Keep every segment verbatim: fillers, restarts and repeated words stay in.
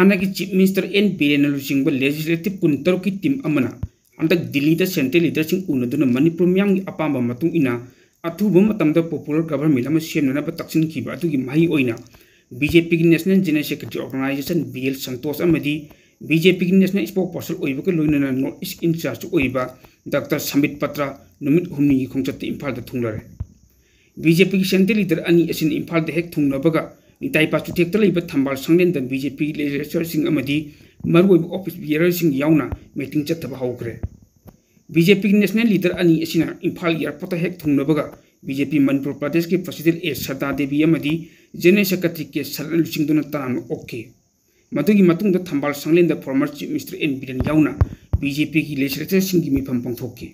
ꯍꯥꯟꯅꯒꯤ Chief Minister and ꯕꯤꯔꯦꯟꯅ ꯂꯨꯆꯤꯡꯕ legislative ꯀꯨꯟꯇꯔꯨꯛꯀꯤ team ꯑꯃꯅ ꯍꯟꯗꯛ ꯗꯤꯜꯂꯤꯗ central leaderꯁꯤꯡ ꯎꯅꯗꯨꯅ ꯃꯅꯤꯄꯨꯔ ꯃꯤꯌꯥꯝꯒꯤ ꯑꯄꯥꯝꯕ ꯃꯇꯨꯡ ꯏꯟꯅ ꯑꯊꯨꯕ ꯃꯇꯝꯗ popular government ꯑꯃ ꯁꯦꯝꯅꯅꯕ ꯇꯛꯁꯤꯟꯈꯤꯕ ꯑꯗꯨꯒꯤ ꯃꯍꯩ ꯑꯣꯏꯅ BJPꯒꯤ National General Secretary Organization B L Santosh ꯑꯃꯗꯤ BJPꯒꯤ National Spokesperson ꯑꯣꯏꯕꯒ ꯂꯣꯏꯅꯅ North East in-charge ꯑꯣꯏꯔꯤꯕ ꯗꯥꯛꯇꯔ ꯁꯝꯕꯤꯠ ꯄꯇ꯭ꯔ ꯅꯨꯃꯤꯠ ꯍꯨꯝꯅꯤꯒꯤ ꯈꯣꯡꯆꯠꯇ ꯏꯝꯐꯥꯜꯗ ꯊꯨꯡꯂꯔꯦ꯫ BJPꯒꯤ central leader ꯑꯅꯤ ꯑꯁꯤꯅ ꯏꯝꯐꯥꯜꯗ ꯍꯦꯛ ꯊꯨꯡꯂꯕꯒ ꯅꯤꯇꯥꯏ ꯄꯥꯆꯨꯊꯦꯛꯇ ꯂꯩꯕ ꯊꯝꯕꯥꯜ ꯁꯪꯂꯦꯟꯗ BJPꯒꯤ legislatorꯁꯤꯡ ꯑꯃꯗꯤ ꯃꯔꯨꯑꯣꯏꯕ office bearerꯁꯤꯡ ꯌꯥꯎꯅ meeting ꯆꯠꯊꯕ ꯍꯧꯈ꯭ꯔꯦ꯫ BJPꯒꯤ national leader ꯑꯅꯤ ꯑꯁꯤꯅ ꯏꯝꯐꯥꯜ airportꯇ ꯍꯦꯛ ꯊꯨꯡꯂꯕꯒ BJP ꯃꯅꯤꯄꯨꯔ ꯄ꯭ꯔꯗꯦꯁꯀꯤ president ꯑꯦ ꯁꯔꯗꯥ ꯗꯦꯕꯤ ꯑꯃꯗꯤ general secretary ꯀꯦ ꯁꯔꯠꯅ ꯂꯨꯆꯤꯡꯗꯨꯅ ꯇꯔꯥꯝꯅ ꯑꯣꯛꯈꯤ꯫ ꯃꯗꯨꯒꯤ ꯃꯇꯨꯡꯗ ꯊꯝꯕꯥꯜ ꯁꯪꯂꯦꯟꯗ former Chief Minister N Biren ꯌꯥꯎꯅ BJPꯒꯤ legislatorꯁꯤꯡꯒꯤ ꯃꯤꯐꯝ ꯄꯥꯡꯊꯣꯛꯈꯤ꯫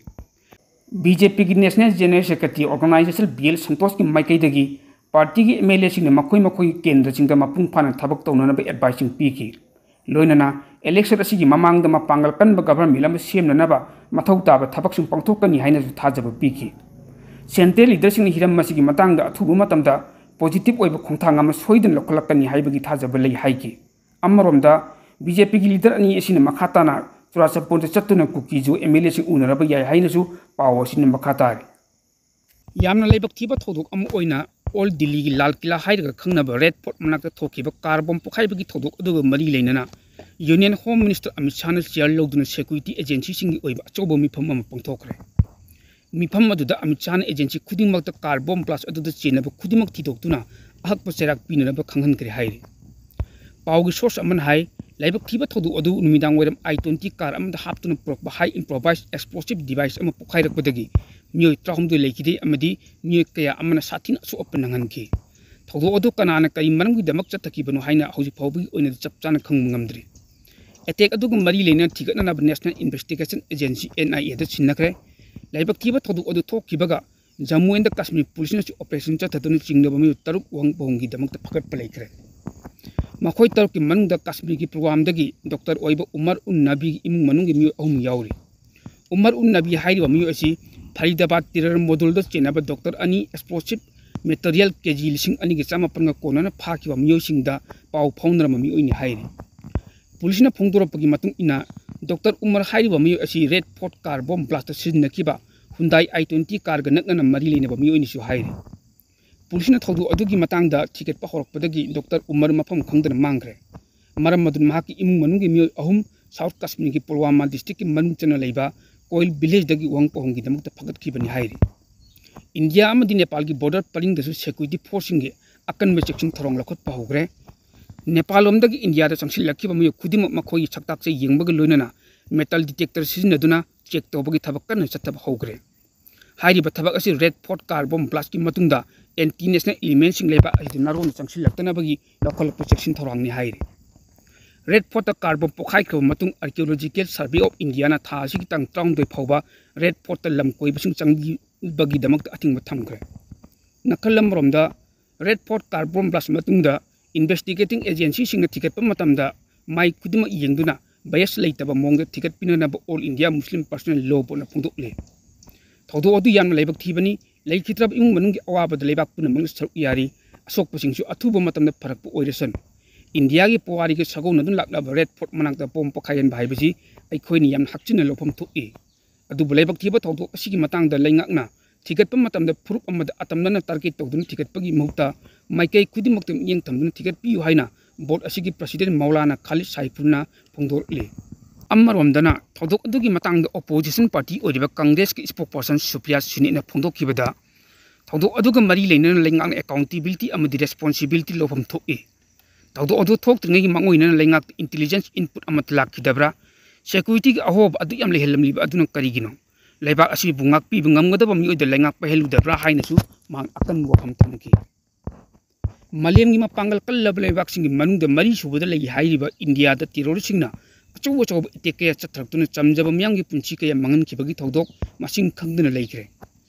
BJPꯒꯤ National General Secretary Organization B L ꯁꯟꯇꯣꯁꯀꯤ ꯃꯥꯏꯀꯩꯗꯒꯤ partyꯒꯤ MLAꯁꯤꯡꯅ ꯃꯈꯣꯏ ꯃꯈꯣꯏꯒꯤ ꯀꯦꯟꯗ꯭ꯔꯁꯤꯡꯗ ꯃꯄꯨꯡ ꯐꯥꯅ ꯊꯕꯛ ꯇꯧꯅꯅꯕ adviceꯁꯤꯡ ꯄꯤꯈꯤ꯫ ꯂꯣꯏꯅꯅ election ꯑꯁꯤꯒꯤ ꯃꯃꯥꯡꯗ ꯃꯄꯥꯡꯒꯜ ꯀꯟꯕ government ꯑꯃ ꯁꯦꯝꯅꯅꯕ ꯃꯊꯧ ꯇꯥꯕ ꯊꯕꯛꯁꯤꯡ ꯄꯥꯡꯊꯣꯛꯀꯅꯤ ꯍꯥꯏꯅꯁꯨ ꯊꯥꯖꯕ ꯄꯤꯈꯤ꯫ Central leaderꯁꯤꯡꯅ ꯍꯤꯔꯝ ꯑꯁꯤꯒꯤ ꯃꯇꯥꯡꯗ ꯑꯊꯨꯕ ꯃꯇꯝꯗ positive ꯑꯣꯏꯕ ꯈꯣꯡꯊꯥꯡ ꯑꯃ ꯁꯣꯏꯗꯅ ꯂꯧꯈꯠꯂꯛꯀꯅꯤ ꯍꯥꯏꯕꯒꯤ ꯊꯥꯖꯕ ꯂꯩ ꯍꯥꯏꯈꯤ꯫ ꯑꯃꯔꯣꯝꯗ BJPꯒꯤ leader ꯑꯅꯤ ꯑꯁꯤꯅ ꯃꯈꯥ ꯇꯥꯅ ꯆꯨꯔꯥꯆꯥꯟꯄꯨꯔꯗ ꯆꯠꯇꯨꯅ ꯀꯨꯀꯤꯁꯨ MLAꯁꯤꯡ ꯎꯅꯔꯕ ꯌꯥꯏ ꯍꯥꯏꯅꯁꯨ ꯄꯥꯎ ꯑꯁꯤꯅ ꯃꯈꯥ ꯇꯥꯔꯤ꯫ ꯌꯥꯝꯅ ꯂꯥꯏꯕꯛ ꯊꯤꯕ ꯊꯧꯗꯣꯛ ꯑꯃ ꯑꯣꯏꯅ Old Delhiꯒꯤ ꯂꯥꯜ ꯀꯤꯂꯥ ꯍꯥꯏꯔꯒ ꯈꯪꯅꯕ Red Fort ꯃꯅꯥꯛꯇ ꯊꯣꯛꯈꯤꯕ car bomb ꯄꯣꯈꯥꯏꯕꯒꯤ ꯊꯧꯗꯣꯛ ꯑꯗꯨꯒ ꯃꯔꯤ ꯂꯩꯅꯅ Union Home Minister Amit ꯁꯥꯍꯅ chair ꯂꯧꯗꯨꯅ security agencyꯁꯤꯡꯒꯤ ꯑꯣꯏꯕ ꯑꯆꯧꯕ ꯃꯤꯐꯝ ꯑꯃ ꯄꯥꯡꯊꯣꯛꯈ꯭ꯔꯦ꯫ ꯃꯤꯐꯝ ꯑꯗꯨꯗ ꯑꯃꯤꯠ ꯁꯥꯍꯅ agency ꯈꯨꯗꯤꯡꯃꯛꯇ car bomb blast ꯑꯗꯨꯗ ꯆꯦꯟꯅꯕ ꯈꯨꯗꯤꯡꯃꯛ ꯊꯤꯗꯣꯛꯇꯨꯅ ꯑꯍꯛꯄ ꯆꯩꯔꯥꯛ ꯄꯤꯅꯅꯕ ꯈꯪꯍꯟꯈ꯭ꯔꯦ ꯍꯥꯏꯔꯤ꯫ ꯄꯥꯎꯒꯤ source ꯑꯃꯅ ꯍꯥꯏ, ꯂꯥꯏꯕꯛ ꯊꯤꯕ ꯊꯧꯗꯣꯛ ꯑꯗꯨ ꯅꯨꯃꯤꯗꯥꯡ ꯋꯥꯏꯔꯝ I twenty car ꯑꯃꯗ ꯍꯥꯞꯇꯨꯅ ꯄꯨꯔꯛꯄ high improvised explosive device ꯑꯃ ꯄꯣꯈꯥꯏꯔꯛꯄꯗꯒꯤ ꯃꯤꯑꯣꯏ ꯇꯔꯥꯍꯨꯝꯗꯣꯏ ꯂꯩꯈꯤꯗꯦ ꯑꯃꯗꯤ ꯃꯤꯑꯣꯏ ꯀꯌꯥ ꯑꯃꯅ ꯁꯥꯊꯤꯅ ꯑꯁꯣꯛ ꯑꯄꯟ ꯅꯪꯍꯟꯈꯤ꯫ ꯊꯧꯗꯣꯛ ꯑꯗꯨ ꯀꯅꯥꯅ ꯀꯔꯤ ꯃꯔꯝꯒꯤꯗꯃꯛ ꯆꯠꯊꯈꯤꯕꯅꯣ ꯍꯥꯏꯅ ꯍꯧꯖꯤꯛ ꯐꯥꯎꯕꯒꯤ ꯑꯣꯏꯅꯗꯤ ꯆꯞ ꯆꯥꯅ ꯈꯪꯕ ꯉꯝꯗ꯭ꯔꯤ꯫ Attack ꯑꯗꯨꯒ ꯃꯔꯤ ꯂꯩꯅꯅ ꯊꯤꯒꯠꯅꯅꯕ National Investigation Agency NIAꯗ ꯁꯤꯟꯅꯈ꯭ꯔꯦ꯫ ꯂꯥꯏꯕꯛ ꯊꯤꯕ ꯊꯧꯗꯣꯛ ꯑꯗꯨ ꯊꯣꯛꯈꯤꯕꯒ Jammu and Kashmir policeꯅꯁꯨ operation ꯆꯠꯊꯗꯨꯅ ꯆꯤꯡꯅꯕ ꯃꯤꯑꯣꯏ ꯇꯔꯨꯛ ꯋꯥꯍꯪ ꯄꯧꯈꯨꯝꯒꯤꯗꯃꯛꯇ ꯐꯒꯠꯄ ꯂꯩꯈ꯭ꯔꯦ꯫ ꯃꯈꯣꯏ ꯇꯔꯨꯛꯀꯤ ꯃꯅꯨꯡꯗ ꯀꯥꯁꯃꯤꯔꯒꯤ ꯄꯨꯜꯋꯥꯝꯗꯒꯤ doctor ꯑꯣꯏꯕ ꯎꯃꯔ ꯎꯟ ꯅꯕꯤꯒꯤ ꯏꯃꯨꯡ ꯃꯅꯨꯡꯒꯤ ꯃꯤꯑꯣꯏ ꯑꯍꯨꯝ ꯌꯥꯎꯔꯤ꯫ ꯎꯃꯔ ꯎꯟ ꯅꯕꯤ ꯍꯥꯏꯔꯤꯕ ꯃꯤꯑꯣꯏ ꯑꯁꯤ ꯐꯔꯤꯗꯥꯕꯥꯗ terror moduleꯗ ꯆꯦꯟꯅꯕ doctor ꯑꯅꯤ, explosive material ꯀꯦ ꯖꯤ ꯂꯤꯁꯤꯡ ꯑꯅꯤꯒ ꯆꯥꯃꯥꯄꯟꯒ ꯀꯣꯟꯅꯅ ꯐꯥꯈꯤꯕ ꯃꯤꯑꯣꯏꯁꯤꯡꯗ ꯄꯥꯎ ꯐꯥꯎꯅꯔꯝꯕ ꯃꯤꯑꯣꯏꯅꯤ ꯍꯥꯏꯔꯤ꯫ ꯄꯨꯂꯤꯁꯅ ꯐꯣꯡꯗꯣꯔꯛꯄꯒꯤ ꯃꯇꯨꯡ ꯏꯟꯅ, ꯗꯣꯛꯇꯔ ꯎꯃꯔ ꯍꯥꯏꯔꯤꯕ ꯃꯤꯑꯣꯏ ꯑꯁꯤ ꯔꯦꯗ ꯐꯣꯔꯠ ꯀꯥꯔ ꯕꯣꯝ ꯕ꯭ꯂꯥꯁꯇ ꯁꯤꯖꯤꯟꯅꯈꯤꯕ ꯍꯨꯟꯗꯥꯏ ꯑꯥꯏ ꯇ꯭ꯋꯦꯟꯇꯤ ꯀꯥꯔꯒ ꯅꯛꯅꯅ ꯃꯔꯤ ꯂꯩꯅꯕ ꯃꯤꯑꯣꯏꯅꯤꯁꯨ ꯍꯥꯏꯔꯤ꯫ ꯄꯨꯂꯤꯁꯅ ꯊꯧꯗꯣꯛ ꯑꯗꯨꯒꯤ ꯃꯇꯥꯡꯗ ꯊꯤꯒꯠꯄ ꯍꯧꯔꯛꯄꯗꯒꯤ ꯗꯣꯛꯇꯔ ꯎꯃꯔ ꯃꯐꯝ ꯈꯪꯗꯅ ꯃꯥꯡꯈ꯭ꯔꯦ꯫ ꯃꯔꯝ ꯑꯗꯨꯅ ꯃꯍꯥꯛꯀꯤ ꯏꯃꯨꯡ ꯃꯅꯨꯡꯒꯤ ꯃꯤꯑꯣꯏ ꯑꯍꯨꯝ ꯁꯥꯎꯠ ꯀꯥꯁꯃꯤꯔꯒꯤ ꯄꯨꯜꯋꯥꯃꯥ ꯗꯤꯁꯇ꯭ꯔꯤꯛꯀꯤ ꯃꯅꯨꯡ ꯆꯟꯅ ꯂꯩꯕ ꯀꯣꯏꯜ ꯚꯤꯂꯦꯖꯇꯒꯤ ꯋꯥꯍꯪ ꯄꯥꯎꯍꯪꯒꯤꯗꯃꯛꯇ ꯐꯒꯠꯈꯤꯕꯅꯤ ꯍꯥꯏꯔꯤ꯫ ꯏꯟꯗꯤꯌꯥ ꯑꯃꯗꯤ ꯅꯦꯄꯥꯜꯒꯤ ꯕꯣꯔꯗꯔ ꯄꯔꯤꯡꯗꯁꯨ ꯁꯦꯀ꯭ꯌꯨꯔꯤꯇꯤ ꯐꯣꯔꯁꯁꯤꯡꯒꯤ ꯑꯀꯟꯕ ꯆꯦꯛꯁꯤꯟ ꯊꯧꯔꯥꯡ ꯂꯧꯈꯠꯄ ꯍꯧꯈ꯭ꯔꯦ꯫ ꯅꯦꯄꯥꯜ ꯂꯣꯝꯗꯒꯤ ꯏꯟꯗꯤꯌꯥꯗ ꯆꯪꯁꯤꯜꯂꯛꯈꯤꯕ ꯃꯤꯑꯣꯏ ꯈꯨꯗꯤꯡꯃꯛ ꯃꯈꯣꯏꯒꯤ ꯁꯛꯇꯥꯛꯁꯦ ꯌꯦꯡꯕꯒ ꯂꯣꯏꯅꯅ ꯃꯦꯇꯜ ꯗꯤꯇꯦꯛꯇꯔ ꯁꯤꯖꯤꯟꯅꯗꯨꯅ ꯆꯦꯛ ꯇꯧꯕꯒꯤ ꯊꯕꯛ ꯀꯟꯅ ꯆꯠꯊꯕ ꯍꯧꯈ꯭ꯔꯦ꯫ ꯍꯥꯏꯔꯤꯕ ꯊꯕꯛ ꯑꯁꯤ ꯔꯦꯗ ꯐꯣꯔꯠ ꯀꯥꯔ ꯕꯣꯝ ꯕ꯭ꯂꯥꯁꯀꯤ ꯃꯇꯨꯡꯗ ꯑꯦꯟꯇꯤ ꯅꯦꯁꯅꯦꯜ ꯏꯂꯤꯃꯦꯟꯁꯤꯡ ꯂꯩꯕꯥꯛ ꯑꯁꯤꯗ ꯅꯥꯔꯣꯟꯗ ꯆꯪꯁꯤꯜꯂꯛꯇꯅꯕꯒꯤ ꯂꯧꯈꯠꯂꯛꯄ ꯆꯦꯛꯁꯤꯟ ꯊꯧꯔꯥꯡꯅꯤ ꯍꯥꯏꯔꯤ꯫ ꯔꯦꯗ ꯐꯣꯔꯠꯇ ꯀꯥꯔ ꯕꯣꯝ ꯄꯣꯈꯥꯏꯈ꯭ꯔꯕ ꯃꯇꯨꯡ, ꯑꯥꯔꯀꯤꯑꯣꯂꯣꯖꯤꯀꯦꯜ ꯁꯔꯚꯦ ꯑꯣꯐ ꯏꯟꯗꯤꯌꯥꯅ ꯊꯥ ꯑꯁꯤꯒꯤ ꯇꯥꯡ ꯇꯔꯥꯍꯨꯝꯗꯣꯏ ꯐꯥꯎꯕ ꯔꯦꯗ ꯐꯣꯔꯠꯇ ꯂꯝ ꯀꯣꯏꯕꯁꯤꯡ ꯆꯪꯕꯒꯤꯗꯃꯛꯇ ꯑꯊꯤꯡꯕ ꯊꯝꯈ꯭ꯔꯦ꯫ ꯅꯥꯀꯜ ꯑꯃꯔꯣꯝꯗ, Red Fort car bomb blast ꯃꯇꯨꯡꯗ ꯏꯟꯚꯦꯁꯇꯤꯒꯦꯇꯤꯡ ꯑꯦꯖꯦꯟꯁꯤꯁꯤꯡꯅ ꯊꯤꯒꯠꯄ ꯃꯇꯝꯗ ꯃꯥꯏ ꯈꯨꯗꯤꯡꯃꯛ ꯌꯦꯡꯗꯨꯅ ꯕꯌꯁ ꯂꯩꯇꯕ ꯃꯑꯣꯡꯗ ꯊꯤꯒꯠꯄꯤꯅꯅꯕ ꯑꯣꯜ ꯏꯟꯗꯤꯌꯥ ꯃꯨꯁꯂꯤꯝ ꯄꯔꯁꯅꯦꯜ ꯂꯣ ꯕꯣꯔꯗꯅ ꯐꯣꯡꯗꯣꯛꯂꯦ꯫ ꯊꯧꯗꯣꯛ ꯑꯗꯨ ꯌꯥꯝꯅ ꯂꯥꯏꯕꯛ ꯊꯤꯕꯅꯤ꯫ ꯂꯩꯈꯤꯗ꯭ꯔꯕ ꯏꯃꯨꯡ ꯃꯅꯨꯡꯒꯤ ꯑꯋꯥꯕꯗ ꯂꯩꯕꯥꯛ ꯄꯨꯝꯅꯃꯛꯅ ꯁꯔꯨꯛ ꯌꯥꯔꯤ꯫ ꯑꯁꯣꯛꯄꯁꯤꯡꯁꯨ ꯑꯊꯨꯕ ꯃꯇꯝꯗ ꯐꯔꯛꯄ ꯑꯣꯏꯔꯁꯅꯨ꯫ ꯏꯟꯗꯤꯌꯥꯒꯤ ꯄꯨꯋꯥꯔꯤꯒ ꯁꯥꯒꯣꯟꯅꯗꯨꯅ ꯂꯥꯛꯂꯕ ꯔꯦꯗ ꯐꯣꯔꯠ ꯃꯅꯥꯛꯇ ꯕꯣꯝ ꯄꯣꯈꯥꯏꯍꯟꯕ ꯍꯥꯏꯕꯁꯤ ꯑꯩꯈꯣꯏꯅ ꯌꯥꯝꯅ ꯍꯛꯆꯤꯟꯅ ꯂꯧꯐꯝ ꯊꯣꯛꯏ꯫ ꯑꯗꯨꯕꯨ ꯂꯥꯏꯕꯛ ꯊꯤꯕ ꯊꯧꯗꯣꯛ ꯑꯁꯤꯒꯤ ꯃꯇꯥꯡꯗ ꯂꯩꯉꯥꯛꯅ ꯊꯤꯒꯠꯄ ꯃꯇꯝꯗ ꯐꯨꯔꯨꯞ ꯑꯃꯗ ꯑꯇꯝꯅꯅ ꯇꯥꯔꯒꯦꯠ ꯇꯧꯗꯨꯅ ꯊꯤꯒꯠꯄꯒꯤ ꯃꯍꯨꯠꯇ ꯃꯥꯏꯀꯩ ꯈꯨꯗꯤꯡꯃꯛꯇ ꯃꯤꯠꯌꯦꯡ ꯊꯝꯗꯨꯅ ꯊꯤꯒꯠꯄꯤꯌꯨ ꯍꯥꯏꯅ ꯕꯣꯔꯗ ꯑꯁꯤꯒꯤ ꯄ꯭ꯔꯁꯤꯗꯦꯟ ꯃꯧꯂꯥꯅꯥ ꯈꯥꯂꯤꯗ ꯁꯥꯏꯐꯨꯜꯅ ꯐꯣꯡꯗꯣꯔꯛꯂꯤ꯫ ꯑꯃꯔꯣꯝꯗꯅ, ꯊꯧꯗꯣꯛ ꯑꯗꯨꯒꯤ ꯃꯇꯥꯡꯗ ꯑꯣꯄꯣꯖꯤꯁꯟ ꯄꯥꯔꯇꯤ ꯑꯣꯏꯔꯤꯕ ꯀꯪꯒ꯭ꯔꯦꯁꯀꯤ ꯏꯁꯄꯣꯛ ꯄꯔꯁꯟ ꯁꯨꯄ꯭ꯔꯤꯌꯥ ꯁꯨꯅꯦꯅ ꯐꯣꯡꯗꯣꯛꯈꯤꯕꯗ, ꯊꯧꯗꯣꯛ ꯑꯗꯨꯒ ꯃꯔꯤ ꯂꯩꯅꯅ ꯂꯩꯉꯥꯛꯅ ꯑꯦꯀꯥꯎꯟꯇꯦꯕꯤꯂꯤꯇꯤ ꯑꯃꯗꯤ ꯔꯦꯁꯄꯣꯟꯁꯤꯕꯤꯂꯤꯇꯤ ꯂꯧꯐꯝ ꯊꯣꯛꯏ꯫ ꯊꯧꯗꯣꯛ ꯑꯗꯨ ꯊꯣꯛꯇ꯭ꯔꯤꯉꯩꯒꯤ ꯃꯥꯡꯑꯣꯏꯅꯅ ꯂꯩꯉꯥꯛꯇ ꯏꯟꯇꯦꯂꯤꯖꯦꯟꯁ ꯏꯟꯄꯨꯠ ꯑꯃꯠꯇ ꯂꯥꯛꯈꯤꯗꯕ꯭ꯔꯥ? ꯁꯦꯀ꯭ꯌꯨꯔꯤꯇꯤꯒꯤ ꯑꯍꯣꯕ ꯑꯗꯨ ꯌꯥꯝ ꯂꯩꯍꯜꯂꯝꯂꯤꯕ ꯑꯗꯨꯅ ꯀꯔꯤꯒꯤꯅꯣ? ꯂꯩꯕꯥꯛ ꯑꯁꯤꯕꯨ ꯉꯥꯛꯄꯤꯕ ꯉꯝꯒꯗꯕ ꯃꯤꯑꯣꯏꯗ ꯂꯩꯉꯥꯛ ꯄꯥꯏꯍꯜꯂꯨꯗꯕ꯭ꯔꯥ ꯍꯥꯏꯅꯁꯨ ꯃꯍꯥꯛꯅ ꯑꯀꯟꯕ ꯋꯥꯐꯝ ꯊꯝꯈꯤ꯫ ꯃꯥꯂꯦꯝꯒꯤ ꯃꯄꯥꯡꯒꯜ ꯀꯜꯂꯕ ꯂꯩꯕꯥꯛꯁꯤꯡꯒꯤ ꯃꯅꯨꯡꯗ ꯃꯔꯤꯁꯨꯕꯗ ꯂꯩ ꯍꯥꯏꯔꯤꯕ ꯏꯟꯗꯤꯌꯥꯗ ꯇꯦꯔꯣꯔꯤꯁꯁꯤꯡꯅ ꯑꯆꯧ ꯑꯆꯧꯕ ꯑꯦꯇꯦꯛ ꯀꯌꯥ ꯆꯠꯊꯔꯛꯇꯨꯅ ꯆꯝꯖꯕ ꯃꯤꯌꯥꯝꯒꯤ ꯄꯨꯟꯁꯤ ꯀꯌꯥ ꯃꯥꯡꯍꯟꯈꯤꯕꯒꯤ ꯊꯧꯗꯣꯛ ꯃꯁꯤꯡ ꯈꯪꯗꯅ ꯂꯩꯈ꯭ꯔꯦ꯫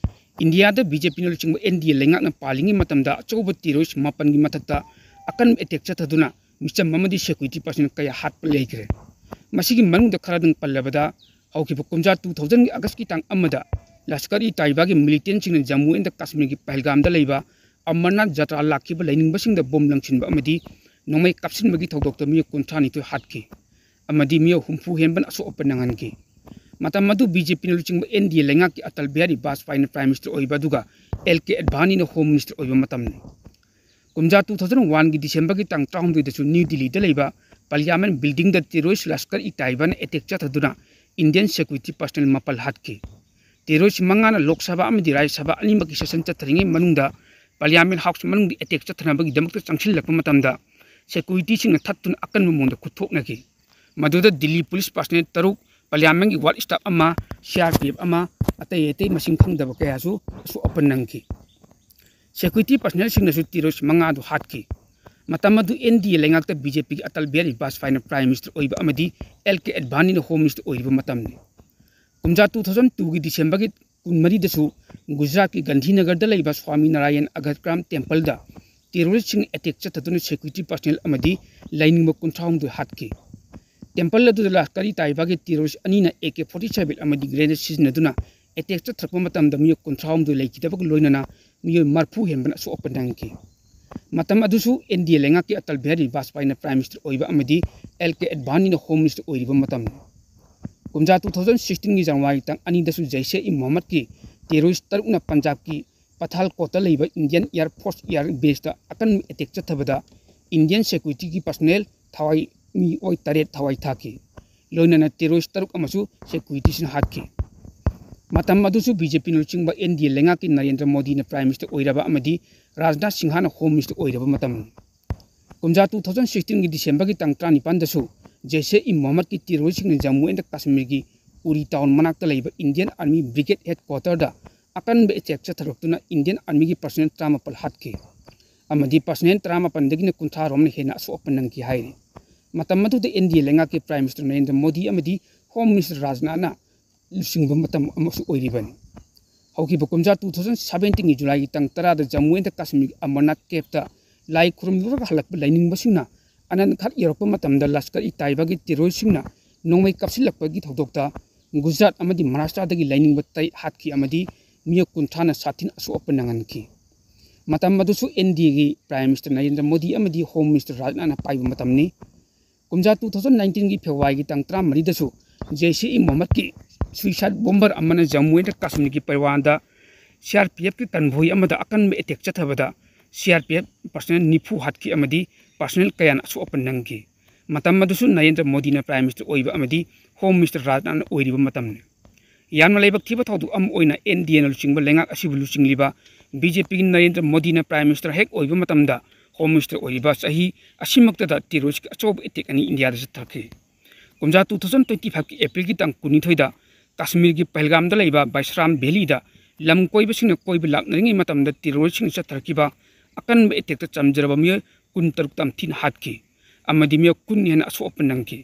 ꯏꯟꯗꯤꯌꯥꯗ ꯕꯤ ꯖꯦ ꯄꯤꯅ ꯂꯨꯆꯤꯡꯕ ꯑꯦꯟ ꯗꯤ ꯑꯦ ꯂꯩꯉꯥꯛꯅ ꯄꯥꯜꯂꯤꯉꯩ ꯃꯇꯝꯗ ꯑꯆꯧꯕ ꯇꯦꯔꯣꯔꯤꯁ ꯃꯥꯄꯟꯒꯤ ꯃꯊꯛꯇ ꯑꯀꯟꯕ ꯑꯦꯇꯦꯛ ꯆꯠꯊꯗꯨꯅ ꯃꯤꯆꯝ ꯑꯃꯗꯤ ꯁꯦꯀ꯭ꯌꯨꯔꯤꯇꯤ ꯄꯥꯔꯁꯟ ꯀꯌꯥ ꯍꯥꯠꯄ ꯂꯩꯈ꯭ꯔꯦ꯫ ꯃꯁꯤꯒꯤ ꯃꯅꯨꯡꯗ ꯈꯔꯗꯪ ꯄꯜꯂꯕꯗ, ꯍꯧꯈꯤꯕ ꯀꯨꯝꯖꯥ ꯇꯨ ꯊꯥꯎꯖꯟꯒꯤ ꯑꯥꯒꯁꯀꯤ ꯇꯥꯡ ꯑꯃꯗ ꯂꯁꯀꯔ ꯏ ꯇꯥꯏꯕꯥꯒꯤ ꯃꯤꯂꯤꯇꯦꯟꯁꯤꯡꯅ ꯖꯝꯃꯨ ꯑꯦꯟ ꯀꯥꯁꯃꯤꯔꯒꯤ ꯄꯍꯜꯒꯥꯝꯗ ꯂꯩꯕ ꯑꯃꯔꯅꯥꯊ ꯖꯇ꯭ꯔꯥ ꯂꯥꯛꯈꯤꯕ ꯂꯥꯏꯅꯤꯡꯕꯁꯤꯡꯗ ꯕꯣꯝ ꯂꯪꯁꯤꯟꯕ ꯑꯃꯗꯤ ꯅꯣꯡꯃꯩ ꯀꯥꯞꯁꯤꯟꯕꯒꯤ ꯊꯧꯗꯣꯛꯇ ꯃꯤꯑꯣꯏ ꯀꯨꯟꯊ꯭ꯔꯥ ꯅꯤꯊꯣꯏ ꯍꯥꯠꯈꯤ꯫ ꯑꯃꯗꯤ ꯃꯤꯑꯣꯏ ꯍꯨꯝꯐꯨ ꯍꯦꯟꯕꯅ ꯑꯁꯣꯛ ꯑꯄꯟ ꯅꯪꯍꯟꯈꯤ꯫ ꯃꯇꯝ ꯑꯗꯨ ꯕꯤ ꯖꯦ ꯄꯤꯅ ꯂꯨꯆꯤꯡꯕ ꯑꯦꯟ ꯗꯤ ꯑꯦ ꯂꯩꯉꯥꯛꯀꯤ ꯑꯇꯜ ꯕꯤꯍꯥꯔꯤ ꯕꯥꯖꯄꯥꯏꯅ ꯄ꯭ꯔꯥꯏꯝ ꯃꯤꯅꯤꯁꯇꯔ ꯑꯣꯏꯕ ꯑꯗꯨꯒ ꯑꯦꯜ ꯀꯦ ꯑꯦꯗꯚꯥꯅꯤꯅ ꯍꯣꯝ ꯃꯤꯅꯤꯁꯇꯔ ꯑꯣꯏꯕ ꯃꯇꯝꯅꯤ꯫ ꯀꯨꯝꯖꯥ ꯇꯨ ꯊꯥꯎꯖꯟ ꯋꯥꯟꯒꯤ ꯗꯤꯁꯦꯝꯕꯔꯒꯤ ꯇꯥꯡ ꯇꯔꯥꯍꯨꯝꯗꯣꯏꯗꯁꯨ ꯅ꯭ꯌꯨ ꯗꯤꯜꯂꯤꯗ ꯂꯩꯕ parliament ꯕꯤꯜꯗꯤꯡꯗ terrorist Lashkar E ꯇꯥꯏꯕꯥꯅ attack ꯆꯠꯊꯗꯨꯅ Indian security personal ꯃꯥꯄꯜ ꯍꯥꯠꯈꯤ꯫ ꯇꯦꯔꯣꯔꯤꯁ ꯃꯉꯥꯅ ꯂꯣꯛ ꯁꯚꯥ ꯑꯃꯗꯤ ꯔꯥꯖ꯭ꯌ ꯁꯚꯥ ꯑꯅꯤꯃꯛꯀꯤ ꯁꯦꯁꯟ ꯆꯠꯊꯔꯤꯉꯩ ꯃꯅꯨꯡꯗ ꯄꯥꯔꯂꯤꯌꯥꯃꯦꯟ ꯍꯥꯎꯁ ꯃꯅꯨꯡꯗ ꯑꯦꯇꯦꯛ ꯆꯠꯊꯅꯕꯒꯤꯗꯃꯛꯇ ꯆꯪꯁꯤꯜꯂꯛꯄ ꯃꯇꯝꯗ ꯁꯦꯀ꯭ꯌꯨꯔꯤꯇꯤꯁꯤꯡꯅ ꯊꯠꯇꯨꯅ ꯑꯀꯟꯕ ꯃꯑꯣꯡꯗ ꯈꯨꯠꯊꯣꯛꯅꯈꯤ꯫ ꯃꯗꯨꯗ ꯗꯤꯜꯂꯤ ꯄꯨꯂꯤꯁ ꯄꯔꯁꯅꯦꯜ ꯇꯔꯨꯛ, ꯄꯥꯔꯂꯤꯌꯥꯃꯦꯟꯒꯤ ꯋꯥꯔꯗ ꯁ꯭ꯇꯥꯐ ꯑꯃ, ꯁꯤ ꯑꯥꯔ ꯄꯤ ꯑꯦꯐ ꯑꯃ, ꯑꯇꯩ ꯑꯇꯩ ꯃꯁꯤꯡ ꯈꯪꯗꯕ ꯀꯌꯥꯁꯨ ꯑꯁꯣꯛ ꯑꯄꯟ ꯅꯪꯈꯤ꯫ ꯁꯦꯀ꯭ꯌꯨꯔꯤꯇꯤ ꯄꯔꯁꯅꯦꯜꯁꯤꯡꯅꯁꯨ ꯇꯦꯔꯣꯔꯤꯁ ꯃꯉꯥꯗꯨ ꯍꯥꯠꯈꯤ꯫ ꯃꯇꯝ ꯑꯗꯨ ꯑꯦꯟ ꯗꯤ ꯑꯦ ꯂꯩꯉꯥꯛꯇ ꯕꯤ ꯖꯦ ꯄꯤꯒꯤ ꯑꯇꯜ ꯕꯤꯍꯥꯔꯤ ꯕꯥꯖꯄꯥꯏꯅ ꯄ꯭ꯔꯥꯏꯝ ꯃꯤꯅꯤꯁꯇꯔ ꯑꯣꯏꯕ ꯑꯃꯗꯤ ꯑꯦꯜ ꯀꯦ ꯑꯦꯗꯚꯥꯅꯤꯅ ꯍꯣꯝ ꯃꯤꯅꯤꯁꯇꯔ ꯑꯣꯏꯔꯤꯕ ꯃꯇꯝꯅꯤ꯫ ꯀꯨꯝꯖꯥ ꯇꯨ ꯊꯥꯎꯖꯟ ꯇꯨꯒꯤ ꯗꯤꯁꯦꯝꯕꯔꯒꯤ ꯀꯨꯟꯃꯔꯤꯗꯁꯨ ꯒꯨꯖꯔꯥꯠꯀꯤ ꯒꯥꯟꯙꯤꯅꯒꯔꯗ ꯂꯩꯕ ꯁ꯭ꯋꯥꯃꯤ ꯅꯥꯔꯥꯌꯟ ꯑꯒꯔꯀ꯭ꯔꯥꯝ ꯇꯦꯝꯄꯜꯗ ꯇꯦꯔꯣꯔꯤꯁꯁꯤꯡꯅ ꯑꯦꯇꯦꯛ ꯆꯠꯊꯗꯨꯅ ꯁꯦꯀ꯭ꯌꯨꯔꯤꯇꯤ ꯄꯔꯁꯅꯦꯜ ꯑꯃꯗꯤ ꯂꯥꯏꯅꯤꯡꯕ ꯀꯨꯟꯊ꯭ꯔꯥꯍꯨꯝꯗꯣꯏ ꯍꯥꯠꯈꯤ꯫ ꯇꯦꯝꯄꯜ ꯑꯗꯨꯗ ꯂꯁꯀꯔ ꯏ ꯇꯥꯏꯕꯥꯒꯤ ꯇꯦꯔꯣꯔꯤꯁ ꯑꯅꯤꯅ ꯑꯦ ꯀꯦ ꯐꯣꯔꯇꯤ ꯁꯚꯦꯟ ꯑꯃꯗꯤ ꯒ꯭ꯔꯦꯅꯦꯗ ꯁꯤꯖꯤꯟꯅꯗꯨꯅ ꯑꯦꯇꯦꯛ ꯆꯠꯊꯔꯛꯄ ꯃꯇꯝꯗ ꯃꯤꯑꯣꯏ ꯀꯨꯟꯊ꯭ꯔꯥꯍꯨꯝꯗꯣꯏ ꯂꯩꯈꯤꯗꯕꯒ ꯂꯣꯏꯅꯅ ꯃꯤꯑꯣꯏ ꯃꯔꯐꯨ ꯍꯦꯟꯕꯅ ꯑꯁꯣꯛ ꯑꯄꯟ ꯅꯪꯈꯤ꯫ ꯃꯇꯝ ꯑꯗꯨꯁꯨ ꯑꯦꯟ ꯗꯤ ꯑꯦ ꯂꯩꯉꯥꯛꯀꯤ ꯑꯇꯜ ꯕꯤꯍꯥꯔꯤ ꯕꯥꯖꯄꯥꯏꯅ ꯄ꯭ꯔꯥꯏꯝ ꯃꯤꯅꯤꯁꯇꯔ ꯑꯣꯏꯕ ꯑꯃꯗꯤ ꯑꯦꯜ ꯀꯦ ꯑꯦꯗꯚꯥꯅꯤꯅ ꯍꯣꯝ ꯃꯤꯅꯤꯁꯇꯔ ꯑꯣꯏꯔꯤꯕ ꯃꯇꯝꯅꯤ꯫ ꯀꯨꯝꯖꯥ ꯇꯨ ꯊꯥꯎꯖꯟ ꯁꯤꯛꯁꯇꯤꯟꯒꯤ ꯖꯅꯋꯥꯔꯤ ꯇꯥꯡ ꯑꯅꯤꯗꯁꯨ ꯖꯩꯁꯦ ꯏ ꯃꯣꯍꯝꯃꯗꯀꯤ ꯇꯦꯔꯣꯔꯤꯁ ꯇꯔꯨꯛꯅ ꯄꯟꯖꯥꯕꯀꯤ ꯄꯊꯥꯜꯀꯣꯠꯇ ꯂꯩꯕ Indian air force air best ꯑꯀꯟꯕ ꯑꯦꯇꯦꯛ ꯆꯠꯊꯕꯗ ꯏꯟꯗꯤꯌꯟ ꯁꯦꯀ꯭ꯌꯨꯔꯤꯇꯤꯒꯤ ꯄꯔꯁꯅꯦꯜ ꯊꯋꯥꯏ, ꯃꯤꯑꯣꯏ ꯇꯔꯦꯠ ꯊꯋꯥꯏ ꯊꯥꯈꯤ꯫ ꯂꯣꯏꯅꯅ ꯇꯦꯔꯣꯔꯤꯁ ꯇꯔꯨꯛ ꯑꯃꯁꯨ ꯁꯦꯀ꯭ꯌꯨꯔꯤꯇꯤꯁꯤꯅ ꯍꯥꯠꯈꯤ꯫ ꯃꯇꯝ ꯑꯗꯨꯁꯨ ꯕꯤ ꯖꯦ ꯄꯤꯅ ꯂꯨꯆꯤꯡꯕ ꯑꯦꯟ ꯗꯤ ꯑꯦ ꯂꯩꯉꯥꯛꯀꯤ ꯅꯔꯦꯟꯗ꯭ꯔ ꯃꯣꯗꯤꯅ ꯄ꯭ꯔꯥꯏꯝ ꯃꯤꯅꯤꯁꯇꯔ ꯑꯣꯏꯔꯕ ꯑꯃꯗꯤ ꯔꯥꯖꯅꯥꯊ ꯁꯤꯡꯍꯅ ꯍꯣꯝ ꯃꯤꯅꯤꯁꯇꯔ ꯑꯣꯏꯔꯕ ꯃꯇꯝꯅꯤ꯫ ꯀꯨꯝꯖꯥ ꯇꯨ ꯊꯥꯎꯖꯟ ꯁꯤꯛꯁꯇꯤꯟꯒꯤ ꯗꯤꯁꯦꯝꯕꯔꯒꯤ ꯇꯥꯡ ꯇꯔꯥꯅꯤꯄꯥꯟꯗꯁꯨ ꯖꯩꯁꯦ ꯏ ꯃꯣꯍꯝꯃꯗꯀꯤ ꯇꯦꯔꯣꯔꯤꯁꯁꯤꯡꯅ ꯖꯝꯃꯨ ꯑꯦꯟ ꯀꯥꯁꯃꯤꯔꯒꯤ ꯎꯔꯤ ꯇꯥꯎꯟ ꯃꯅꯥꯛꯇ ꯂꯩꯕ ꯏꯟꯗꯤꯌꯟ ꯑꯥꯔꯃꯤ ꯕ꯭ꯔꯤꯒꯦꯗ ꯍꯦꯗ ꯀ꯭ꯋꯥꯇꯔꯗ ꯑꯀꯟꯕ ꯑꯦꯇꯦꯛ ꯆꯠꯊꯔꯛꯇꯨꯅ ꯏꯟꯗꯤꯌꯟ ꯑꯥꯔꯃꯤꯒꯤ ꯄꯔꯁꯅꯦꯜ ꯇꯔꯥꯃꯥꯄꯜ ꯍꯥꯠꯈꯤ ꯑꯃꯗꯤ ꯄꯔꯁꯅꯦꯜ ꯇꯔꯥꯃꯥꯄꯜꯗꯒꯤꯅ ꯀꯨꯟꯊ꯭ꯔꯥ ꯔꯣꯝꯅ ꯍꯦꯟꯅ ꯑꯁꯣꯛ ꯑꯄꯟ ꯅꯪꯈꯤ ꯍꯥꯏꯔꯤ꯫ ꯃꯇꯝ ꯑꯗꯨꯗ ꯑꯦꯟ ꯗꯤ ꯑꯦ ꯂꯩꯉꯥꯛꯀꯤ ꯄ꯭ꯔꯥꯏꯝ ꯃꯤꯅꯤꯁꯇꯔ ꯅꯔꯦꯟꯗ꯭ꯔ ꯃꯣꯗꯤ ꯑꯃꯗꯤ ꯍꯣꯝ ꯃꯤꯅꯤꯁꯇꯔ ꯔꯥꯖꯅꯥꯊꯅ ꯂꯨꯆꯤꯡꯕ ꯃꯇꯝ ꯑꯃꯁꯨ ꯑꯣꯏꯔꯤꯕꯅꯤ꯫ ꯍꯧꯈꯤꯕ ꯀꯨꯝꯖꯥ ꯇꯨ ꯊꯥꯎꯖꯟ ꯁꯚꯦꯟꯇꯤꯟꯒꯤ ꯖꯨꯂꯥꯏꯒꯤ ꯇꯥꯡ ꯇꯔꯥꯗ ꯖꯝꯃꯨ ꯑꯦꯟ ꯀꯥꯁꯃꯤꯔꯒꯤ ꯑꯃꯔꯅꯥꯊ ꯀꯦꯞꯇ ꯂꯥꯏ ꯈꯨꯔꯨꯝꯂꯨꯔꯒ ꯍꯜꯂꯛꯄ ꯂꯥꯏꯅꯤꯡꯕꯁꯤꯡꯅ ꯑꯅꯟꯈꯥꯠ ꯌꯧꯔꯛꯄ ꯃꯇꯝꯗ ꯂꯁꯀꯔ ꯏ ꯇꯥꯏꯕꯥꯒꯤ ꯇꯦꯔꯣꯔꯤꯁꯁꯤꯡꯅ ꯅꯣꯡꯃꯩ ꯀꯥꯞꯁꯤꯜꯂꯛꯄꯒꯤ ꯊꯧꯗꯣꯛꯇ ꯒꯨꯖꯔꯥꯠ ꯑꯃꯗꯤ ꯃꯍꯥꯔꯥꯁꯇ꯭ꯔꯥꯗꯒꯤ ꯂꯥꯏꯅꯤꯡꯕ ꯇꯔꯦꯠ ꯍꯥꯠꯈꯤ ꯑꯃꯗꯤ ꯃꯤꯑꯣꯏ ꯀꯨꯟꯊ꯭ꯔꯥꯅ ꯁꯥꯊꯤꯅ ꯑꯁꯣꯛ ꯑꯄꯟ ꯅꯪꯍꯟꯈꯤ꯫ ꯃꯇꯝ ꯑꯗꯨꯁꯨ ꯑꯦꯟ ꯗꯤ ꯑꯦꯒꯤ ꯄ꯭ꯔꯥꯏꯝ ꯃꯤꯅꯤꯁꯇꯔ ꯅꯔꯦꯟꯗ꯭ꯔ ꯃꯣꯗꯤ ꯑꯃꯗꯤ ꯍꯣꯝ ꯃꯤꯅꯤꯁꯇꯔ ꯔꯥꯖꯅꯥꯊꯅ ꯄꯥꯏꯕ ꯃꯇꯝꯅꯤ꯫ ꯀꯨꯝꯖꯥ two thousand nineteenꯒꯤ Februaryꯒꯤ ꯇꯥꯡ ꯇꯔꯥꯃꯔꯤꯗꯁꯨ Jaish-e-Mohammedꯀꯤ suicide bomber ꯑꯃꯅ Jammu and Kashmirꯒꯤ ꯄꯔꯋꯥꯟꯗ C R P Fꯀꯤ convoy ꯑꯃꯗ ꯑꯀꯟꯕ attack ꯆꯠꯊꯕꯗ C R P F personnel ꯅꯤꯐꯨ ꯍꯥꯠꯈꯤ ꯑꯃꯗꯤ personnel ꯀꯌꯥꯅ ꯑꯁꯣꯛ ꯑꯄꯟ ꯅꯪꯈꯤ꯫ ꯃꯇꯝ ꯑꯗꯨꯁꯨ ꯅꯔꯦꯟꯗ꯭ꯔ ꯃꯣꯗꯤꯅ Prime Minister ꯑꯣꯏꯕ ꯑꯃꯗꯤ Home Minister ꯔꯥꯖꯅꯥꯊꯅ ꯑꯣꯏꯔꯤꯕ ꯃꯇꯝꯅꯤ꯫ ꯌꯥꯝꯅ ꯂꯥꯏꯕꯛ ꯊꯤꯕ ꯊꯧꯗꯣꯛ ꯑꯃ ꯑꯣꯏꯅ N D Aꯅ ꯂꯨꯆꯤꯡꯕ ꯂꯩꯉꯥꯛ ꯑꯁꯤꯕꯨ ꯂꯨꯆꯤꯡꯂꯤꯕ B J Pꯒꯤ ꯅꯔꯦꯟꯗ꯭ꯔ ꯃꯣꯗꯤꯅ Prime Minister ꯍꯦꯛ ꯑꯣꯏꯕ ꯃꯇꯝꯗ Home Minister ꯑꯣꯏꯔꯤꯕ ꯆꯍꯤ ꯑꯁꯤꯃꯛꯇꯗ terroristꯀꯤ ꯑꯆꯧꯕ attack ꯑꯅꯤ ꯏꯟꯗꯤꯌꯥꯗ ꯆꯠꯊꯈꯤ꯫ ꯀꯨꯝꯖꯥ two thousand twenty fiveꯀꯤ Aprilꯒꯤ ꯇꯥꯡ ꯀꯨꯟꯅꯤꯊꯣꯏꯗ ꯀꯥꯁꯃꯤꯔꯒꯤ ꯄꯍꯜꯒꯥꯝꯗ ꯂꯩꯕ ꯕꯥꯏꯁ꯭ꯔꯥꯝ Valleyꯗ ꯂꯝ ꯀꯣꯏꯕꯁꯤꯡꯅ ꯀꯣꯏꯕ ꯂꯥꯛꯅꯔꯤꯉꯩ ꯃꯇꯝꯗ terroristꯁꯤꯡꯅ ꯆꯠꯊꯔꯛꯈꯤꯕ ꯑꯀꯟꯕ attackꯇ ꯆꯝꯖꯔꯕ ꯃꯤꯑꯣꯏ ꯀꯨꯟꯇꯔꯨꯛ ꯇꯝꯊꯤꯅ ꯍꯥꯠꯈꯤ ꯑꯃꯗꯤ ꯃꯤꯑꯣꯏ ꯀꯨꯟ ꯍꯦꯟꯅ ꯑꯁꯣꯛ ꯑꯄꯟ ꯅꯪꯈꯤ꯫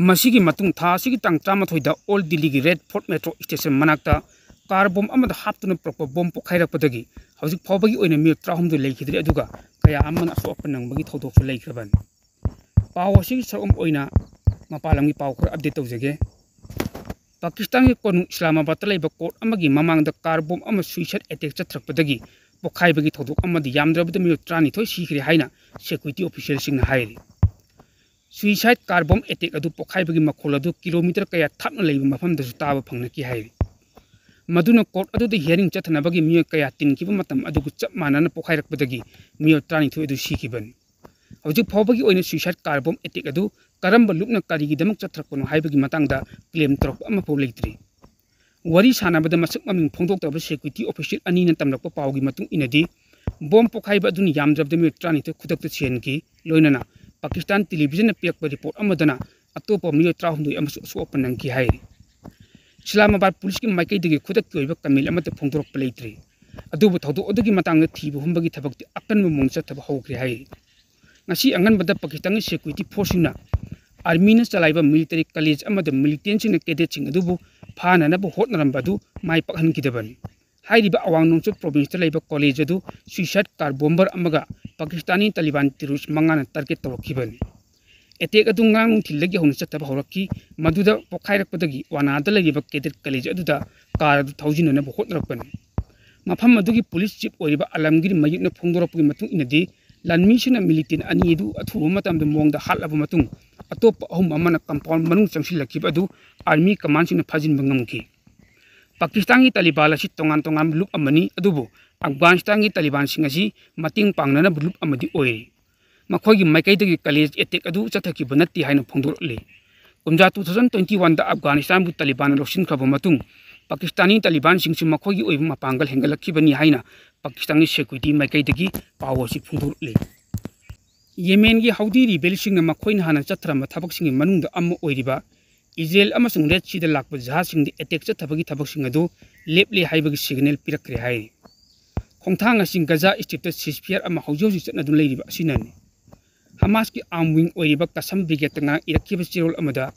ꯃꯁꯤꯒꯤ ꯃꯇꯨꯡ ꯊꯥ ꯑꯁꯤꯒꯤ ꯇꯥꯡ ꯇꯔꯥꯃꯥꯊꯣꯏꯗ Old Delhiꯒꯤ Red Fort metro station ꯃꯅꯥꯛꯇ car bomb ꯑꯃꯗ ꯍꯥꯞꯇꯨꯅ ꯄꯨꯔꯛꯄ bomb ꯄꯣꯈꯥꯏꯔꯛꯄꯗꯒꯤ ꯍꯧꯖꯤꯛ ꯐꯥꯎꯕꯒꯤ ꯑꯣꯏꯅ ꯃꯤꯑꯣꯏ ꯇꯔꯥꯍꯨꯝꯗꯣꯏ ꯂꯩꯈꯤꯗ꯭ꯔꯦ, ꯑꯗꯨꯒ ꯀꯌꯥ ꯑꯃꯅ ꯑꯁꯣꯛ ꯑꯄꯟ ꯅꯪꯕꯒꯤ ꯊꯧꯗꯣꯛꯁꯨ ꯂꯩꯈ꯭ꯔꯕꯅꯤ꯫ ꯄꯥꯎ ꯑꯁꯤꯒꯤ ꯁꯔꯨꯛ ꯑꯃ ꯑꯣꯏꯅ ꯃꯄꯥꯟ ꯂꯝꯒꯤ ꯄꯥꯎ ꯈꯔ update ꯇꯧꯖꯒꯦ꯫ ꯄꯥꯀꯤꯁꯇꯥꯟꯒꯤ ꯀꯣꯅꯨꯡ ꯏꯁꯂꯥꯃꯥꯕꯥꯗꯇ ꯂꯩꯕ court ꯑꯃꯒꯤ ꯃꯃꯥꯡꯗ car bomb ꯑꯃ suicide attack ꯆꯠꯊꯔꯛꯄꯗꯒꯤ ꯄꯣꯈꯥꯏꯕꯒꯤ ꯊꯧꯗꯣꯛ ꯑꯃꯗꯤ ꯌꯥꯝꯗ꯭ꯔꯕꯗ ꯃꯤꯑꯣꯏ ꯇꯔꯥꯅꯤꯊꯣꯏ ꯁꯤꯈ꯭ꯔꯦ ꯍꯥꯏꯅ security officialꯁꯤꯡꯅ ꯍꯥꯏꯔꯤ꯫ Suicide car bomb attack ꯑꯗꯨ ꯄꯣꯈꯥꯏꯕꯒꯤ ꯃꯈꯣꯜ ꯑꯗꯨ kilometre ꯀꯌꯥ ꯊꯥꯞꯅ ꯂꯩꯕ ꯃꯐꯝꯗꯁꯨ ꯇꯥꯕ ꯐꯪꯅꯈꯤ ꯍꯥꯏꯔꯤ꯫ ꯃꯗꯨꯅ court ꯑꯗꯨꯗ hearing ꯆꯠꯊꯅꯕꯒꯤ ꯃꯤꯑꯣꯏ ꯀꯌꯥ ꯇꯤꯟꯈꯤꯕ ꯃꯇꯝ ꯑꯗꯨꯒ ꯆꯞ ꯃꯥꯟꯅꯅ ꯄꯣꯈꯥꯏꯔꯛꯄꯗꯒꯤ ꯃꯤꯑꯣꯏ ꯇꯔꯥꯅꯤꯊꯣꯏ ꯑꯗꯨ ꯁꯤꯈꯤꯕꯅꯤ꯫ ꯍꯧꯖꯤꯛ ꯐꯥꯎꯕꯒꯤ ꯑꯣꯏꯅ suicide car bomb attack ꯑꯗꯨ ꯀꯔꯝꯕ ꯂꯨꯞꯅ ꯀꯔꯤꯒꯤꯗꯃꯛ ꯆꯠꯊꯔꯛꯄꯅꯣ ꯍꯥꯏꯕꯒꯤ ꯃꯇꯥꯡꯗ claim ꯇꯧꯔꯛꯄ ꯑꯃꯐꯥꯎ ꯂꯩꯇ꯭ꯔꯤ꯫ ꯋꯥꯔꯤ ꯁꯥꯟꯅꯕꯗ ꯃꯁꯛ ꯃꯃꯤꯡ ꯐꯣꯡꯗꯣꯛꯇꯕ security official ꯑꯅꯤꯅ ꯇꯝꯂꯛꯄ ꯄꯥꯎꯒꯤ ꯃꯇꯨꯡ ꯏꯟꯅꯗꯤ, bomb ꯄꯣꯈꯥꯏꯕ ꯑꯗꯨꯅ ꯌꯥꯝꯗ꯭ꯔꯕꯗ ꯃꯤꯑꯣꯏ ꯇꯔꯥꯅꯤꯊꯣꯏ ꯈꯨꯗꯛꯇ ꯁꯤꯍꯟꯈꯤ꯫ ꯂꯣꯏꯅꯅ ꯄꯥꯀꯤꯁꯇꯥꯟ televisionꯅ ꯄꯤꯔꯛꯄ report ꯑꯃꯗꯅ ꯑꯇꯣꯞꯄ ꯃꯤꯑꯣꯏ ꯇꯔꯥꯍꯨꯝꯗꯣꯏ ꯑꯃꯁꯨ ꯑꯁꯣꯛ ꯑꯄꯟ ꯅꯪꯈꯤ ꯍꯥꯏꯔꯤ꯫ ꯏꯁꯂꯥꯃꯥꯕꯥꯗ policeꯀꯤ ꯃꯥꯏꯀꯩꯗꯒꯤ ꯈꯨꯗꯛꯀꯤ ꯑꯣꯏꯕ ꯀꯃꯦꯟ ꯑꯃꯠꯇ ꯐꯣꯡꯗꯣꯔꯛꯄ ꯂꯩꯇ꯭ꯔꯤ꯫ ꯑꯗꯨꯕꯨ ꯊꯧꯗꯣꯛ ꯑꯗꯨꯒꯤ ꯃꯇꯥꯡꯗ ꯊꯤꯕ ꯍꯨꯝꯕꯒꯤ ꯊꯕꯛꯇꯤ ꯑꯀꯟꯕ ꯃꯑꯣꯡꯗ ꯆꯠꯊꯕ ꯍꯧꯈ꯭ꯔꯦ ꯍꯥꯏꯔꯤ꯫ ꯉꯁꯤ ꯑꯉꯟꯕꯗ ꯄꯥꯀꯤꯁꯇꯥꯟꯒꯤ security forceꯁꯤꯡꯅ armyꯅ ꯆꯂꯥꯏꯕ military college ꯑꯃꯗ militantꯁꯤꯡꯅ cadetꯁꯤꯡ ꯑꯗꯨꯕꯨ ꯐꯥꯅꯅꯕ ꯍꯣꯠꯅꯔꯝꯕ ꯑꯗꯨ ꯃꯥꯏ ꯄꯥꯛꯍꯟꯈꯤꯗꯕꯅꯤ꯫ ꯍꯥꯏꯔꯤꯕ ꯑꯋꯥꯡ ꯅꯣꯡꯆꯨꯞ provinceꯇ ꯂꯩꯕ college ꯑꯗꯨ suicide car bomber ꯑꯃꯒ ꯄꯥꯀꯤꯁꯇꯥꯅꯤ ꯇꯥꯂꯤꯕꯥꯟ terrorist ꯃꯉꯥꯅ target ꯇꯧꯔꯛꯈꯤꯕꯅꯤ꯫ Attack ꯑꯗꯨ ꯉꯔꯥꯡ ꯅꯨꯡꯊꯤꯜꯗꯒꯤ ꯍꯧꯅ ꯆꯠꯊꯕ ꯍꯧꯔꯛꯈꯤ꯫ ꯃꯗꯨꯗ ꯄꯣꯈꯥꯏꯔꯛꯄꯗꯒꯤ ꯋꯥꯅꯥꯗ ꯂꯩꯔꯤꯕ cadet college ꯑꯗꯨꯗ car ꯑꯗꯨ ꯊꯧꯖꯤꯟꯅꯅꯕ ꯍꯣꯠꯅꯔꯛꯄꯅꯤ꯫ ꯃꯐꯝ ꯑꯗꯨꯒꯤ police chief ꯑꯣꯏꯔꯤꯕ ꯑꯂꯝꯒꯤꯔ ꯃꯌꯤꯛꯅ ꯐꯣꯡꯗꯣꯔꯛꯄꯒꯤ ꯃꯇꯨꯡ ꯏꯟꯅꯗꯤ, ꯂꯥꯟꯃꯤꯁꯤꯡꯅ militant ꯑꯅꯤ ꯑꯗꯨ ꯑꯊꯨꯕ ꯃꯇꯝꯗ ꯃꯑꯣꯡꯗ ꯍꯥꯠꯂꯕ ꯃꯇꯨꯡ, ꯑꯇꯣꯞꯄ ꯑꯍꯨꯝ ꯑꯃꯅ compound ꯃꯅꯨꯡ ꯆꯪꯁꯤꯜꯂꯛꯈꯤꯕ ꯑꯗꯨ army commandꯁꯤꯡꯅ ꯐꯥꯖꯤꯟꯕ ꯉꯝꯈꯤ꯫ ꯄꯥꯀꯤꯁꯇꯥꯟꯒꯤ ꯇꯥꯂꯤꯕꯥꯟ ꯑꯁꯤ ꯇꯣꯉꯥꯟ ꯇꯣꯉꯥꯟꯕ ꯂꯨꯞ ꯑꯃꯅꯤ, ꯑꯗꯨꯕꯨ ꯑꯐꯒꯥꯅꯤꯁꯇꯥꯟꯒꯤ ꯇꯥꯂꯤꯕꯥꯟꯁꯤꯡ ꯑꯁꯤ ꯃꯇꯦꯡ ꯄꯥꯡꯅꯅꯕ ꯂꯨꯞ ꯑꯃꯗꯤ ꯑꯣꯏꯔꯤ꯫ ꯃꯈꯣꯏꯒꯤ ꯃꯥꯏꯀꯩꯗꯒꯤ ꯀꯂꯦꯖ attack ꯑꯗꯨ ꯆꯠꯊꯈꯤꯕ ꯅꯠꯇꯦ ꯍꯥꯏꯅ ꯐꯣꯡꯗꯣꯔꯛꯂꯤ꯫ ꯀꯨꯝꯖꯥ two thousand twenty oneꯗ ꯑꯐꯒꯥꯅꯤꯁꯇꯥꯟꯕꯨ ꯇꯥꯂꯤꯕꯥꯟꯅ ꯂꯧꯁꯤꯟꯈ꯭ꯔꯕ ꯃꯇꯨꯡ, ꯄꯥꯀꯤꯁꯇꯥꯅꯤ ꯇꯥꯂꯤꯕꯥꯟꯁꯤꯡꯁꯨ ꯃꯈꯣꯏꯒꯤ ꯑꯣꯏꯕ ꯃꯄꯥꯡꯒꯜ ꯍꯦꯟꯒꯠꯂꯛꯈꯤꯕꯅꯤ ꯍꯥꯏꯅ ꯄꯥꯀꯤꯁꯇꯥꯟꯒꯤ security ꯃꯥꯏꯀꯩꯗꯒꯤ ꯄꯥꯎ ꯑꯁꯤ ꯐꯣꯡꯗꯣꯔꯛꯂꯤ꯫ ꯌꯦꯃꯦꯟꯒꯤ ꯍꯧꯗꯤ ꯔꯤꯕꯦꯜꯁꯤꯡꯅ ꯃꯈꯣꯏꯅ ꯍꯥꯟꯅ ꯆꯠꯊꯔꯝꯕ ꯊꯕꯛꯁꯤꯡꯒꯤ ꯃꯅꯨꯡꯗ ꯑꯃ ꯑꯣꯏꯔꯤꯕ ꯏꯖꯔꯦꯜ ꯑꯃꯁꯨꯡ ꯔꯦꯗ ꯁꯤꯗ ꯂꯥꯛꯄ ꯖꯍꯥꯖꯁꯤꯡꯗ attack ꯆꯠꯊꯕꯒꯤ ꯊꯕꯛꯁꯤꯡ ꯑꯗꯨ ꯂꯦꯞꯂꯦ ꯍꯥꯏꯕꯒꯤ signal ꯄꯤꯔꯛꯈ꯭ꯔꯦ ꯍꯥꯏꯔꯤ꯫ ꯈꯣꯡꯊꯥꯡ ꯑꯁꯤ ꯒꯖꯥ ꯁ꯭ꯇ꯭ꯔꯤꯞꯇ ceasefire ꯑꯃ ꯍꯧꯖꯤꯛ ꯍꯧꯖꯤꯛ ꯆꯠꯅꯗꯨꯅ ꯂꯩꯔꯤꯕ ꯑꯁꯤꯅꯅꯤ꯫ ꯍꯃꯥꯁꯀꯤ arm wing ꯑꯣꯏꯔꯤꯕ ꯀꯁꯝ ꯕ꯭ꯔꯤꯒꯦꯗꯇ ꯉꯔꯥꯡ ꯏꯔꯛꯈꯤꯕ ꯆꯦꯔꯣꯜ ꯑꯃꯗ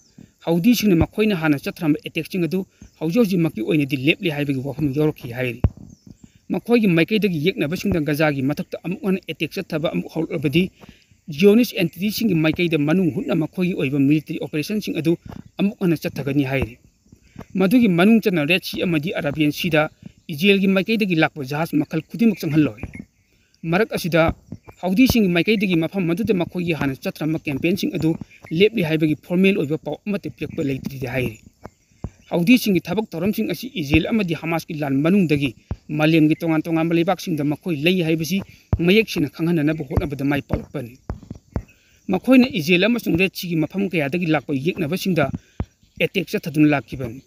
ꯍꯧꯗꯤꯁꯤꯡꯅ ꯃꯈꯣꯏꯅ ꯍꯥꯟꯅ ꯆꯠꯊꯔꯝꯕ attackꯁꯤꯡ ꯑꯗꯨ ꯍꯧꯖꯤꯛ ꯍꯧꯖꯤꯛꯃꯛꯀꯤ ꯑꯣꯏꯅꯗꯤ ꯂꯦꯞꯂꯦ ꯍꯥꯏꯕꯒꯤ ꯋꯥꯐꯝ ꯌꯥꯎꯔꯛꯈꯤ ꯍꯥꯏꯔꯤ꯫ ꯃꯈꯣꯏꯒꯤ ꯃꯥꯏꯀꯩꯗꯒꯤ ꯌꯦꯛꯅꯕꯁꯤꯡꯗ ꯒꯖꯥꯒꯤ ꯃꯊꯛꯇ ꯑꯃꯨꯛ ꯍꯟꯅ attack ꯆꯠꯊꯕ ꯑꯃꯨꯛ ꯍꯧꯔꯛꯂꯕꯗꯤ, Zionist entityꯁꯤꯡꯒꯤ ꯃꯥꯏꯀꯩꯗ ꯃꯅꯨꯡ ꯍꯨꯠꯅ ꯃꯈꯣꯏꯒꯤ ꯑꯣꯏꯕ military operationꯁꯤꯡ ꯑꯗꯨ ꯑꯃꯨꯛ ꯍꯟꯅ ꯆꯠꯊꯒꯅꯤ ꯍꯥꯏꯔꯤ꯫ ꯃꯗꯨꯒꯤ ꯃꯅꯨꯡ ꯆꯟꯅ ꯔꯦꯗ ꯁꯤ ꯑꯃꯗꯤ ꯑꯔꯥꯕꯤꯌꯟ ꯁꯤꯗ ꯏꯖꯔꯦꯜꯒꯤ ꯃꯥꯏꯀꯩꯗꯒꯤ ꯂꯥꯛꯄ ꯖꯍꯥꯖ ꯃꯈꯜ ꯈꯨꯗꯤꯡꯃꯛ ꯆꯪꯍꯜꯂꯣꯏ꯫ ꯃꯔꯛ ꯑꯁꯤꯗ ꯍꯧꯗꯤꯁꯤꯡꯒꯤ ꯃꯥꯏꯀꯩꯗꯒꯤ ꯃꯐꯝ ꯑꯗꯨꯗ ꯃꯈꯣꯏꯒꯤ ꯍꯥꯟꯅ ꯆꯠꯊꯔꯝꯕ campaignꯁꯤꯡ ꯑꯗꯨ ꯂꯦꯞꯂꯤ ꯍꯥꯏꯕꯒꯤ formal ꯑꯣꯏꯕ ꯄꯥꯎ ꯑꯃꯠꯇ ꯄꯤꯔꯛꯄ ꯂꯩꯇ꯭ꯔꯤꯗꯤ ꯍꯥꯏꯔꯤ꯫ ꯍꯧꯗꯤꯁꯤꯡꯒꯤ ꯊꯕꯛ ꯊꯧꯔꯝꯁꯤꯡ ꯑꯁꯤ ꯏꯖꯔꯦꯜ ꯑꯃꯗꯤ ꯍꯃꯥꯁꯀꯤ ꯂꯥꯟ ꯃꯅꯨꯡꯗꯒꯤ ꯃꯥꯂꯦꯝꯒꯤ ꯇꯣꯉꯥꯟ ꯇꯣꯉꯥꯟꯕ ꯂꯩꯕꯥꯛꯁꯤꯡꯗ ꯃꯈꯣꯏ ꯂꯩ ꯍꯥꯏꯕꯁꯤ ꯃꯌꯦꯛ ꯁꯦꯡꯅ ꯈꯪꯍꯟꯅꯅꯕ ꯍꯣꯠꯅꯕꯗ ꯃꯥꯏ ꯄꯥꯛꯂꯛꯄꯅꯤ꯫ ꯃꯈꯣꯏꯅ ꯏꯖꯔꯦꯜ ꯑꯃꯁꯨꯡ ꯔꯦꯗ ꯁꯤꯒꯤ ꯃꯐꯝ ꯀꯌꯥꯗꯒꯤ ꯂꯥꯛꯄ ꯌꯦꯛꯅꯕꯁꯤꯡꯗ attack ꯆꯠꯊꯗꯨꯅ ꯂꯥꯛꯈꯤꯕꯅꯤ꯫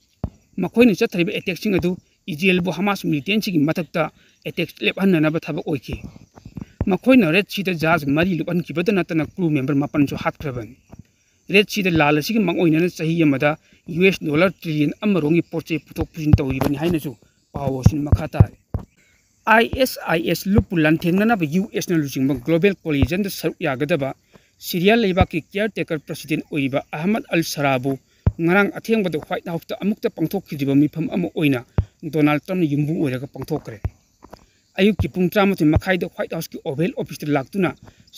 ꯃꯈꯣꯏꯅ ꯆꯠꯊꯔꯤꯕ attackꯁꯤꯡ ꯑꯗꯨ ꯏꯖꯔꯦꯜꯕꯨ ꯍꯃꯥꯁ militantꯁꯤꯡꯒꯤ ꯃꯊꯛꯇ attack ꯂꯦꯞꯍꯟꯅꯅꯕ ꯊꯕꯛ ꯑꯣꯏꯈꯤ꯫ ꯃꯈꯣꯏꯅ ꯔꯦꯗ ꯁꯤꯗ ꯖꯍꯥꯖ ꯃꯔꯤ ꯂꯨꯞꯍꯟꯈꯤꯕꯗ ꯅꯠꯇꯅ crew member ꯃꯥꯄꯟꯁꯨ ꯍꯥꯠꯈ꯭ꯔꯕꯅꯤ꯫ ꯔꯦꯗ ꯁꯤꯗ ꯂꯥꯜ ꯑꯁꯤꯒꯤ ꯃꯥꯡꯑꯣꯏꯅꯅ ꯆꯍꯤ ꯑꯃꯗ ꯌꯨ ꯑꯦꯁ ꯗꯣꯂꯔ ꯇ꯭ꯔꯤꯂꯤꯌꯟ ꯑꯃꯔꯣꯝꯒꯤ ꯄꯣꯠ ꯆꯩ ꯄꯨꯊꯣꯛ ꯄꯨꯁꯤꯟ ꯇꯧꯔꯤꯕꯅꯤ ꯍꯥꯏꯅꯁꯨ ꯄꯥꯎ ꯑꯁꯤꯅ ꯃꯈꯥ ꯇꯥꯔꯤ꯫ ꯑꯥꯏ ꯑꯦꯁ ꯑꯥꯏ ꯑꯦꯁ ꯂꯨꯞꯄꯨ ꯂꯥꯟꯊꯦꯡꯅꯅꯕ ꯌꯨ ꯑꯦꯁꯅ ꯂꯨꯆꯤꯡꯕ global coalitionꯗ ꯁꯔꯨꯛ ꯌꯥꯒꯗꯕ ꯁꯤꯔꯤꯌꯥ ꯂꯩꯕꯥꯛꯀꯤ caretaker president ꯑꯣꯏꯔꯤꯕ ꯑꯍꯃꯗ ꯑꯜ ꯁꯔꯥꯕꯨ ꯉꯔꯥꯡ ꯑꯊꯦꯡꯕꯗ ꯋꯥꯏꯠ ꯍꯥꯎꯁꯇ ꯑꯃꯨꯛꯇ ꯄꯥꯡꯊꯣꯛꯈꯤꯗ꯭ꯔꯤꯕ ꯃꯤꯐꯝ ꯑꯃ ꯑꯣꯏꯅ ꯗꯣꯅꯥꯜꯗ ꯇ꯭ꯔꯝꯞꯅ ꯌꯨꯝꯕꯨ ꯑꯣꯏꯔꯒ ꯄꯥꯡꯊꯣꯛꯈ꯭ꯔꯦ꯫ ꯑꯌꯨꯛꯀꯤ ꯄꯨꯡ ꯇꯔꯥꯃꯥꯊꯣꯏ ꯃꯈꯥꯏꯗ ꯋꯥꯏꯠ ꯍꯥꯎꯁꯀꯤ ꯑꯣꯚꯦꯜ ꯑꯣꯐꯤꯁꯇ ꯂꯥꯛꯇꯨꯅ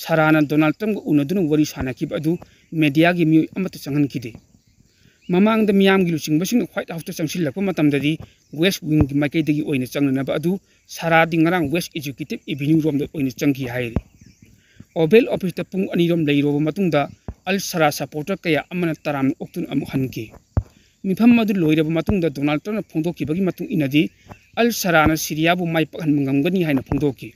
ꯁꯔꯥꯅ ꯗꯣꯅꯥꯜꯗ ꯇ꯭ꯔꯝꯞꯀ ꯎꯅꯗꯨꯅ ꯋꯥꯔꯤ ꯁꯥꯅꯈꯤꯕ ꯑꯗꯨ ꯃꯦꯗꯤꯌꯥꯒꯤ ꯃꯤꯑꯣꯏ ꯑꯃꯠꯇ ꯆꯪꯍꯟꯈꯤꯗꯦ꯫ ꯃꯃꯥꯡꯗ ꯃꯤꯌꯥꯝꯒꯤ ꯂꯨꯆꯤꯡꯕꯁꯤꯡꯅ ꯋꯥꯏꯠ ꯍꯥꯎꯁꯇ ꯆꯪꯁꯤꯜꯂꯛꯄ ꯃꯇꯝꯗꯗꯤ ꯋꯦꯁ ꯋꯤꯡꯒꯤ ꯃꯥꯏꯀꯩꯗꯒꯤ ꯑꯣꯏꯅ ꯆꯪꯅꯅꯕ ꯑꯗꯨ ꯁꯔꯥꯗꯤ ꯉꯔꯥꯡ ꯋꯦꯁ ꯑꯦꯛꯖꯤꯀ꯭ꯌꯨꯇꯤꯚ ꯑꯦꯚꯤꯅ꯭ꯌꯨ ꯔꯣꯝꯗ ꯑꯣꯏꯅ ꯆꯪꯈꯤ ꯍꯥꯏꯔꯤ꯫ ꯑꯣꯚꯦꯜ ꯑꯣꯐꯤꯁꯇ ꯄꯨꯡ ꯑꯅꯤꯔꯣꯝ ꯂꯩꯔꯨꯔꯕ ꯃꯇꯨꯡꯗ ꯑꯜ ꯁꯔꯥ supporter ꯀꯌꯥ ꯑꯃꯅ ꯇꯔꯥꯝꯅ ꯑꯣꯛꯇꯨꯅ ꯑꯃꯨꯛ ꯍꯟꯈꯤ꯫ ꯃꯤꯐꯝ ꯑꯗꯨ ꯂꯣꯏꯔꯕ ꯃꯇꯨꯡꯗ ꯗꯣꯅꯥꯜꯗ ꯇ꯭ꯔꯝꯞꯅ ꯐꯣꯡꯗꯣꯛꯈꯤꯕꯒꯤ ꯃꯇꯨꯡ ꯏꯟꯅꯗꯤ, ꯑꯜ ꯁꯔꯥꯅ ꯁꯤꯔꯤꯌꯥꯕꯨ ꯃꯥꯏ ꯄꯥꯛꯍꯟꯕ ꯉꯝꯒꯅꯤ ꯍꯥꯏꯅ ꯐꯣꯡꯗꯣꯛꯈꯤ꯫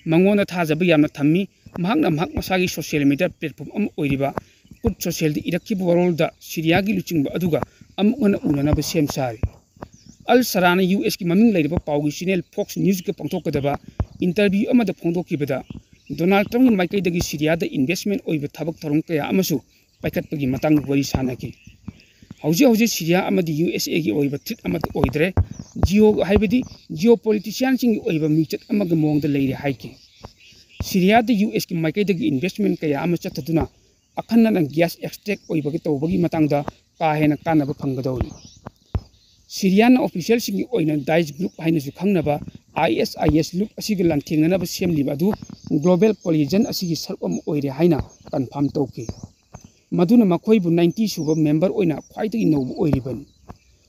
ꯃꯉꯣꯟꯗ ꯊꯥꯖꯕ ꯌꯥꯝꯅ ꯊꯝꯃꯤ꯫ ꯃꯍꯥꯛꯅ ꯃꯍꯥꯛ ꯃꯁꯥꯒꯤ social media platform ꯑꯃ ꯑꯣꯏꯔꯤꯕ Truth Socialꯗ ꯏꯔꯛꯈꯤꯕ ꯋꯥꯔꯣꯜꯗ ꯁꯤꯔꯤꯌꯥꯒꯤ ꯂꯨꯆꯤꯡꯕ ꯑꯗꯨꯒ ꯑꯃꯨꯛ ꯍꯟꯅ ꯎꯅꯅꯕ ꯁꯦꯝ ꯁꯥꯔꯤ꯫ ꯑꯜ ꯁꯔꯥꯅ ꯌꯨ ꯑꯦꯁꯀꯤ ꯃꯃꯤꯡ ꯂꯩꯔꯕ ꯄꯥꯎꯒꯤ channel Fox Newsꯀ ꯄꯥꯡꯊꯣꯛꯀꯗꯕ interview ꯑꯃꯗ ꯐꯣꯡꯗꯣꯛꯈꯤꯕꯗ, ꯗꯣꯅꯥꯜꯗ ꯇ꯭ꯔꯝꯞꯀꯤ ꯃꯥꯏꯀꯩꯗꯒꯤ ꯁꯤꯔꯤꯌꯥꯗ investment ꯑꯣꯏꯕ ꯊꯕꯛ ꯊꯧꯔꯝ ꯀꯌꯥ ꯑꯃꯁꯨ ꯄꯥꯏꯈꯠꯄꯒꯤ ꯃꯇꯥꯡꯗ ꯋꯥꯔꯤ ꯁꯥꯅꯈꯤ꯫ ꯍꯧꯖꯤꯛ ꯍꯧꯖꯤꯛ ꯁꯤꯔꯤꯌꯥ ꯑꯃꯗꯤ ꯌꯨ ꯑꯦꯁ ꯑꯦꯒꯤ ꯑꯣꯏꯕ threat ꯑꯃꯠꯇ ꯑꯣꯏꯗ꯭ꯔꯦ꯫ Geo, ꯍꯥꯏꯕꯗꯤ geopoliticianꯁꯤꯡꯒꯤ ꯑꯣꯏꯕ ꯃꯤꯡꯆꯠ ꯑꯃꯒꯤ ꯃꯑꯣꯡꯗ ꯂꯩꯔꯦ ꯍꯥꯏꯈꯤ꯫ ꯁꯤꯔꯤꯌꯥꯗ ꯌꯨ ꯑꯦꯁꯀꯤ ꯃꯥꯏꯀꯩꯗꯒꯤ investment ꯀꯌꯥ ꯑꯃ ꯆꯠꯊꯗꯨꯅ ꯑꯈꯟꯅꯅ gas extract ꯑꯣꯏꯕꯒꯤ ꯇꯧꯕꯒꯤ ꯃꯇꯥꯡꯗ ꯀꯥ ꯍꯦꯟꯅ ꯀꯥꯟꯅꯕ ꯐꯪꯒꯗꯧꯔꯤ꯫ ꯁꯤꯔꯤꯌꯥꯟ officialꯁꯤꯡꯒꯤ ꯑꯣꯏꯅ ꯗꯥꯏꯁ group ꯍꯥꯏꯅꯁꯨ ꯈꯪꯅꯕ ꯑꯥꯏ ꯑꯦꯁ ꯑꯥꯏ ꯑꯦꯁ ꯂꯨꯞ ꯑꯁꯤꯒ ꯂꯥꯟꯊꯦꯡꯅꯅꯕ ꯁꯦꯝꯂꯤꯕ ꯑꯗꯨ global coalition ꯑꯁꯤꯒꯤ ꯁꯔꯨꯛ ꯑꯃ ꯑꯣꯏꯔꯦ ꯍꯥꯏꯅ confirm ꯇꯧꯈꯤ꯫ ꯃꯗꯨꯅ ꯃꯈꯣꯏꯕꯨ ninety ꯁꯨꯕ member ꯑꯣꯏꯅ ꯈ꯭ꯋꯥꯏꯗꯒꯤ ꯅꯧꯕ ꯑꯣꯏꯔꯤꯕꯅꯤ꯫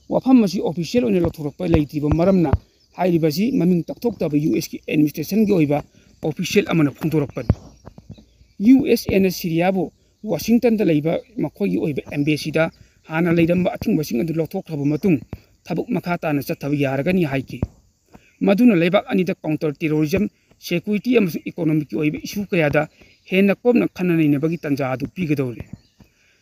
ꯋꯥꯐꯝ ꯑꯁꯤ official ꯑꯣꯏꯅ ꯂꯧꯊꯣꯔꯛꯄ ꯂꯩꯇ꯭ꯔꯤꯕ ꯃꯔꯝꯅ, ꯍꯥꯏꯔꯤꯕ ꯑꯁꯤ ꯃꯃꯤꯡ ꯇꯥꯛꯊꯣꯛꯇꯕ ꯌꯨ ꯑꯦꯁꯀꯤ administrationꯒꯤ ꯑꯣꯏꯕ official ꯑꯃꯅ ꯐꯣꯡꯗꯣꯔꯛꯄꯅꯤ꯫ ꯌꯨ ꯑꯦꯁ ꯑꯦꯅ ꯁꯤꯔꯤꯌꯥꯕꯨ ꯋꯥꯁꯤꯡꯇꯟꯗ ꯂꯩꯕ ꯃꯈꯣꯏꯒꯤ ꯑꯣꯏꯕ embassyꯗ ꯍꯥꯟꯅ ꯂꯩꯔꯝꯕ ꯑꯊꯤꯡꯕꯁꯤꯡ ꯑꯗꯨ ꯂꯧꯊꯣꯛꯈ꯭ꯔꯕ ꯃꯇꯨꯡ ꯊꯕꯛ ꯃꯈꯥ ꯇꯥꯅ ꯆꯠꯊꯕ ꯌꯥꯔꯒꯅꯤ ꯍꯥꯏꯈꯤ꯫ ꯃꯗꯨꯅ ꯂꯩꯕꯥꯛ ꯑꯅꯤꯗ counter terrorism, security ꯑꯃꯁꯨꯡ economicꯀꯤ ꯑꯣꯏꯕ issue ꯀꯌꯥꯗ ꯍꯦꯟꯅ ꯀꯣꯝꯅ ꯈꯟꯅ ꯅꯩꯅꯕꯒꯤ ꯇꯥꯟꯖꯥ ꯑꯗꯨ ꯄꯤꯒꯗꯧꯔꯤ꯫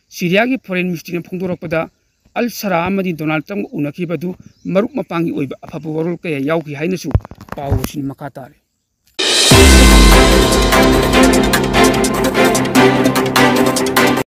ꯁꯤꯔꯤꯌꯥꯒꯤ foreign ministryꯅ ꯐꯣꯡꯗꯣꯔꯛꯄꯗ, ꯑꯜ ꯁꯔꯥ ꯑꯃꯗꯤ ꯗꯣꯅꯥꯜꯗ ꯇ꯭ꯔꯝꯞꯀ ꯎꯅꯈꯤꯕ ꯑꯗꯨ ꯃꯔꯨꯞ ꯃꯄꯥꯡꯒꯤ ꯑꯣꯏꯕ ꯑꯐꯕ ꯋꯥꯔꯣꯜ ꯀꯌꯥ ꯌꯥꯎꯈꯤ ꯍꯥꯏꯅꯁꯨ ꯄꯥꯎ ꯑꯁꯤꯅ ꯃꯈꯥ ꯇꯥꯔꯤ꯫